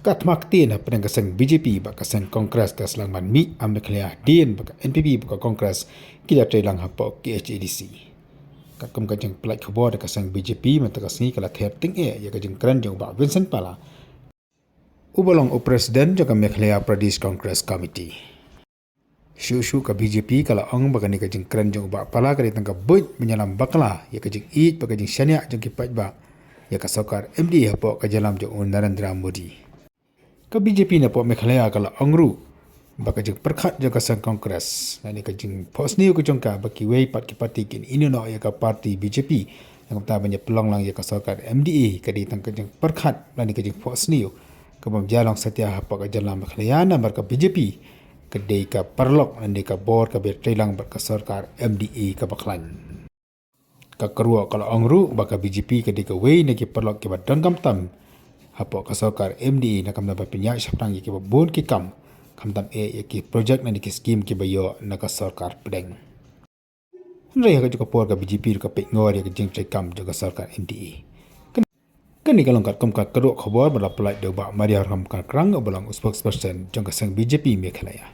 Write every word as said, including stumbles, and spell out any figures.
Ka thma ktien hapdeng ka seng B J P bad ka seng Congress ka sdang ban mih ha Meghalaya hadien ba ka N P P bad ka Congress ki la trei lang hapoh K H A D C. Katkum ka jingpynlait khubor da ka seng B J P mynta ka sngi ka la ther tyngeh ïa ka jingkren jong u Bah Vincent Pala, uba long u President jong ka Meghalaya Pradesh Congress Committee. Shuh shuh ka B J P ka la ong ba kane ka jingkren jong u Bah Pala ka dei tang ka buit ban ïalam bakla ïa ka jingïeit bad ka jingshaniah jong ki paidbah ïa ka sorkar M D A hapoh ka jingïalam jong u Narendra Modi. Ka B J P napoh Meghalaya ka la ong ruh ba ka jingpyrkhat jong ka seng Congress lane ka jingphohsniew ka jong ka ba kiwei pat ki parti kin ïehnoh ïa ka parti B J P, na ka bynta ban ïapynlong lang ïa ka sorkar M D A, ka dei tang ka jingpyrkhat lane ka jingphohsniew ka bym jia long satia hapoh ka jylla Meghalaya, namar ka B J P ka dei ka paralok lane ka bor kaba trei lang bad ka sorkar M D A kaba khlaiñ. Ka kyrwoh ka la ong ruh ba ka B J P ka dei kawei na ki paralok kiba donkam tam hapoh ka sorkar M D A, na ka bynta ban pynïaid shaphrang ïa kiba bun ki kam, khamtam eh ïa ki projek lane ki skim kiba ïoh na ka sorkar pdeng. Hynrei ha kajuh ka por ka B J P ruh ka peit ngor ïa ka jingtreikam jong ka sorkar M D A. Kane ka long katkum ka kyrwoh khubor ba la pynlait da u Bah Mariaram Kharkrang uba long u spokesperson jong ka seng B J P Meghalaya.